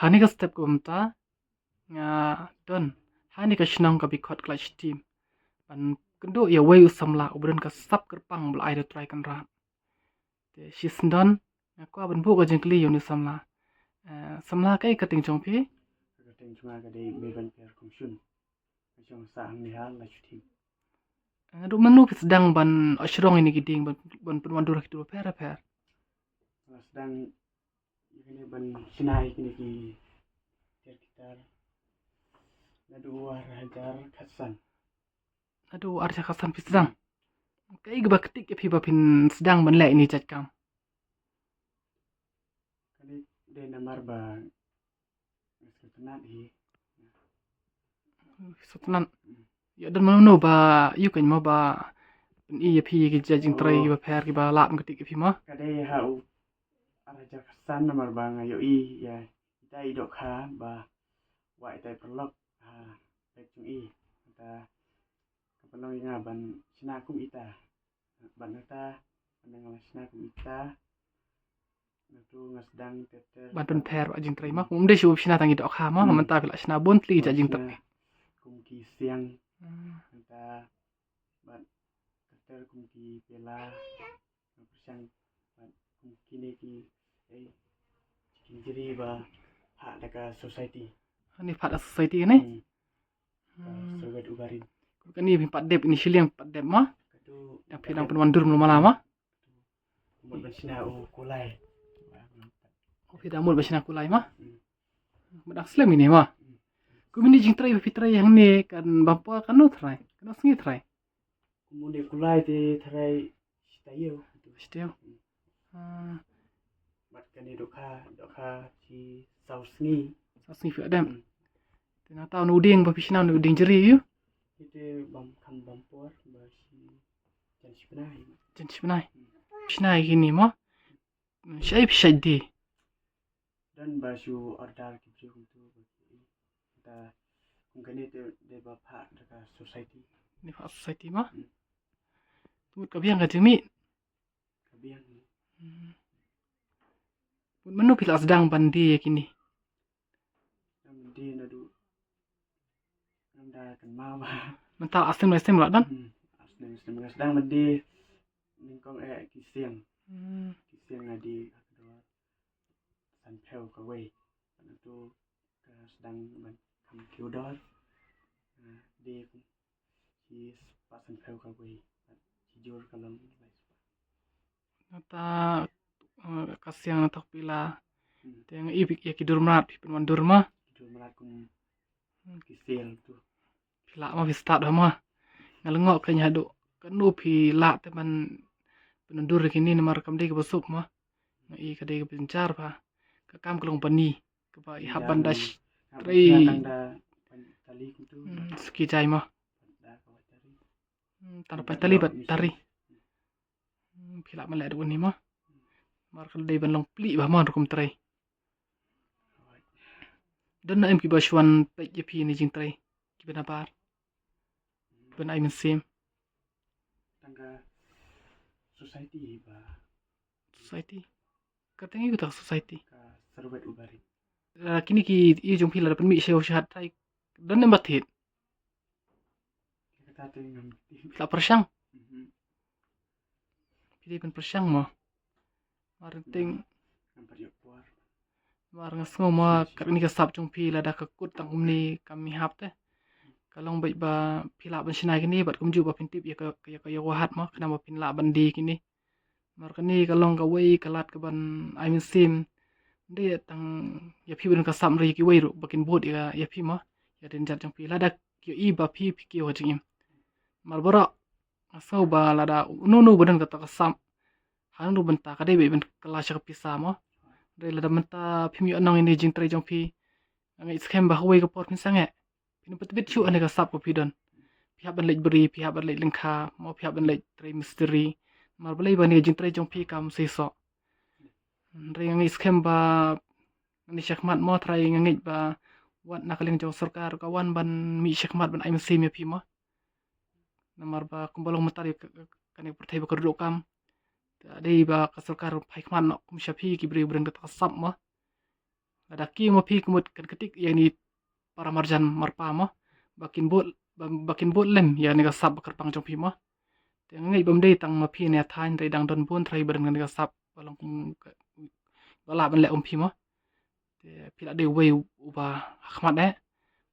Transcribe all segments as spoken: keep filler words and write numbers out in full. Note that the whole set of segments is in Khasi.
Ha kane ka step kaba mynta nga don ha kane ka shnong ka Bikhot Khlaiñ Shtim ban kynduh ïa uwei u samla uba don ka sap kyrpang ba la ai da u Trai Kynrad. Te shisyndon nga kwah ban buh ka jingkylli ïa une u samla. Eh, samla, kaei ka kyrteng jong phi? Ka kyrteng jong nga ka dei Mebanker Kumshun. Ka shong sah hangne ha Lachuthing. Eh, naduh mynno phi sdang ban ïashrong ïa kine ki dieng ban, ban pynwandur ha ki dur bapher bapher? Nga sdang ïa kine ban shna ïa kine ki tiar ki tar naduh ar hajar khatsan. Naduh ar hajar khatsan phi sdang. Kaei kaba kynthih ïa phi ba phin sdang ban leh ïa kine ki jait kam? Kane dei namar ba nga sngewtynnat hi. Sngewtynnat. Mm. Ïa, don mano mano ba ïoh kein mo ba pyni ïa phi ki jait jingtrei, oh, kiba pher kiba lah ban kynthih ïa phi mo? Ka dei ha u ar hajar khatsan namar ba nga ïohi ïa ita i dohkha ba wah ita i paralok ha peit jong i. Kata ka pynlong ïa nga ban shna kum ita. Bad nangta ban nga la shna kum ita. Nangta nga sdang ter ter ban pynpher ïa jingtrei mo. Ym dei shuh shna tang ïa dohkha mo, hmm, mynta phi la shna bun tylli ïa jingtrei. Kum ki siang. Hmm. Nangta bad ter ter kum ki pela. Pyrshang bad kum kine ki, eh, ki jingri ba ha da ka society. Ani pat da society ne? Hmm. Hmm. Ka Serwet U Barim. Kane phi pat dep, ini shiliang pat dep mo? Katu. Dang phi dang pynwandur mano mala mo? Mut ban shna u kulai. Phi dang mut ban shna kulai mo? Hmm. Mut dang slem ini mo? Hmm. Kum ini jingtrei ba phi trei hangne kan bam por katno trai? Katno sngi trai? Kum une kulai te trai shi taïew. Shi taïew. Hmm. Ah. Bad kane dohkha, dohkha shi saw sngi. Saw sngi phi la dep. Hmm. Te nangta une u dieng ba phi shna une u dieng jri ïa u? Te bam kham bam por ba shi jan shi bnai. Jan shi bnai. Hmm. Shna ïa kine mo? Shaei phi shait die? Don ba shu order ki briew kumtu ba ki, ta kum kane te dei ba phah da ka society. Ni phah society mo? Hmm. Te mut ka biang ka jingmih? Ka biang. Hmm. Mut mano phi la sdang ban die ïa kine? Ban die naduh Ngan da kynmaw ba. Mynta ar snem lai snem la don? Hmm, ar snem lai snem nga sdang ban die nyngkong eh ki siang. Hmm. Ki siang nga die ha ka dor sanphew kawei. Bad nangtu ka sdang ban kham kiew dor. Nga die kum shi spah sanphew kawei. Bad shi jur ka long lai spah. Nangta, eh, ka siang nangta phi la. Hmm. Te nga i ïa ki dur mrad phi pynwandur mo? Ki dur mrad kum, hmm, ki sel tu. Phi lah mo, phi stad mo? Nga lyngngoh kein haduh katno phi lah te ban pynwandur ïa kine namar kam dei kaba suk mo. Nga i ka dei kaba jynjar ba. Ka kam ka long bani kaba i hap ban da trei. Tang da tali kumtu. Hmm, suki jai mo. Da ka tali. Hmm, tang da tali bad tari. Hmm, phi lah ban leh ruh kane mo. Namar ka dei ban long plie bha mo rukom trei. Don ne em kiba shu wan peit ïa phi ne jingtrei, kiba nabar, ban ai mynsiem? Tang ka society ba. Society. Ka tang ïa ka society. Ka Serwet U Barim. Ah, kine ki ïa jong phi lada pynmih sha ïew sha hat trai, don ne em ba thied? Kata te ngam tip. Phi la pyrshang? Mhm. Phi dei ban pyrshang mo. Mar teng. Ngam pat ïoh por. Mar nga sngew mo kat kane ka sap jong phi lada ka kut tang kumne kam mih hap te. Ka long beit ba phi lah ban shna kine bad kumjuh ba phin tip ïa ka, ïa ka, ïa ka wah hat mo, khnang ba phin lah ban die kine. Mar kane ka long kawei ka lad kaban ai mynsiem. Ym dei tang ïa phi ba don ka sap, hynrei ïa kiwei ruh ba kin bud ïa, ïa phi mo, ïa ka dien jait jong phi. Lada ki ïohi ba phi, phi kiew ha jingim. Mar baroh nga sngew ba lada uno uno ba don kata ka sap, ha kano kano ka bynta, ka dei beit ban kylla sha ka pisa mo. Hynrei lada mynta phim ïoh nong ïa kane ka jingtrei jong phi, nga ngeit skhem ba kawei ka por phin sangeh. Phin ym pat tbit shuh ha kane ka sap kaba phi don. Phi hap ban leit bri, phi hap ban leit lyngkha mo, phi hap ban leit trei mistri. Namar balei ba kane ka jingtrei jong phi kam seisoh. Hynrei nga ngeit skhem ba ngan ïa shakmat mo, trai, nga ngeit ba wat na ka liang jong ka sorkar ka wan ban mih shakmat ban ai mynsiem ïa phi mo. Namar ba kumba long mynta ïa ka, ka, kane ka pyrthei ba kyrduh kam. Te dei ba ka sorkar phai khmat noh kum sha phi ki briew ba don kata ka sap mo. Lada ki ma phi ka mut kan ktik ïa ni para marjan marpa mo, ba kin bud, ba, ba kin bud lem ïa ni ka sap ba kyrpang jong phi mo. Te nga ngeit bym dei tang ma phi ne thain, te dang don bun trai ba don ni ka sap ba long kum ka, ba lah ban leh um phi mo. Te phi la dei uwei uba ha khmat eh.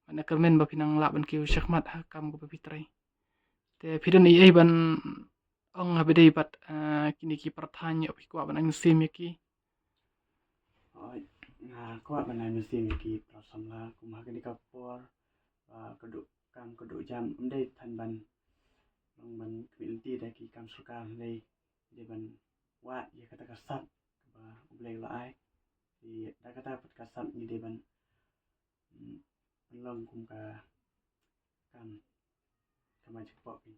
Mane kyrmen ba phi nang lah ban kiew sha khmat ha kam kaba phi trei. Te phi don ei ei ban ong ha ba dei bad, eh, kine ki para thaiñ, ïa phi kwah ban ai mynsiem ïa ki? Oi, nga kwah ban ai mynsiem ïa ki para samla kum ha kane ka por ba ka duh kam ka duh jam, ym dei than ban long ban khmih lynti da ki kam sorkar, dei, dei ban wad ïa kata ka sap ba U Blei u la ai. Te da kata pat ka sap ngi dei ban, mm, ban long kum ka kam kama jingpok phi.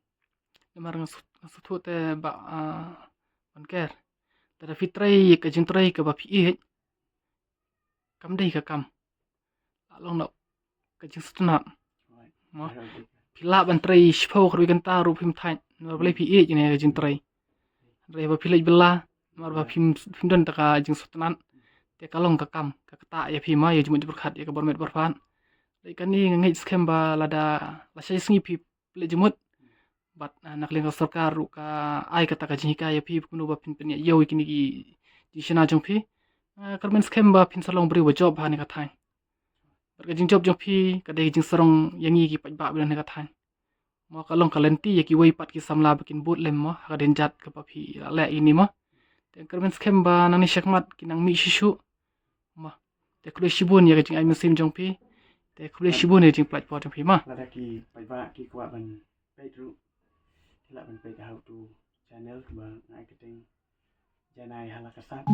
Namar nga sut, nga sut te ba, ah, ban ker. Lada phi trei ïa ka jingtrei kaba phi ïeit, kam dei ka kam. La long noh ka jingsngewtynnat. Mo. Phi lah ban trei shiphew khatwei kynta ruh phim thait. Namar balei? Phi ïeit ïa ka jingtrei. Hynrei ba phi leit bylla, namar ba phim, phim don ta ka jingsngewtynnat. Te ka long ka kam, ka ktah ïa phi mo, ïa jingmut jingpyrkhat, ïa ka bor met bor phad. Lei kane nga ngeit skhem ba lada la shai sngi phi leit jingmut. Bad, ah, na ka liang ka sorkar ruh ka ai kata ka jinghikai ïa phi kumno ba phin pynïaid ïew ïa kine ki jingshna jong phi. Ah, kyrmen skhem ba phin sa long briew ba jop ha kane ka thaiñ. Bad ka jingjop jong phi ka dei ka jingsarong ïa ngi ki paidbah ba don ha kane ka thaiñ. Mo, ka long ka lynti ïa kiwei pat ki samla ba kin bud lem mo ha ka dienjat kaba phi la leh ïa kine mo. Te kyrmen skhem ba nangne shakhmat kin nang mih shuh shuh. Mo. Te khublei shibun ïa ka jingai mynsiem jong phi. Te khublei shibun ïa ka jingpyllait por jong phi mo. Lada ki paidbah ki kwah ban peit ruh, ki lah ban peit ha utu channel kaba nga ai kyrteng Janai ha la ka sap.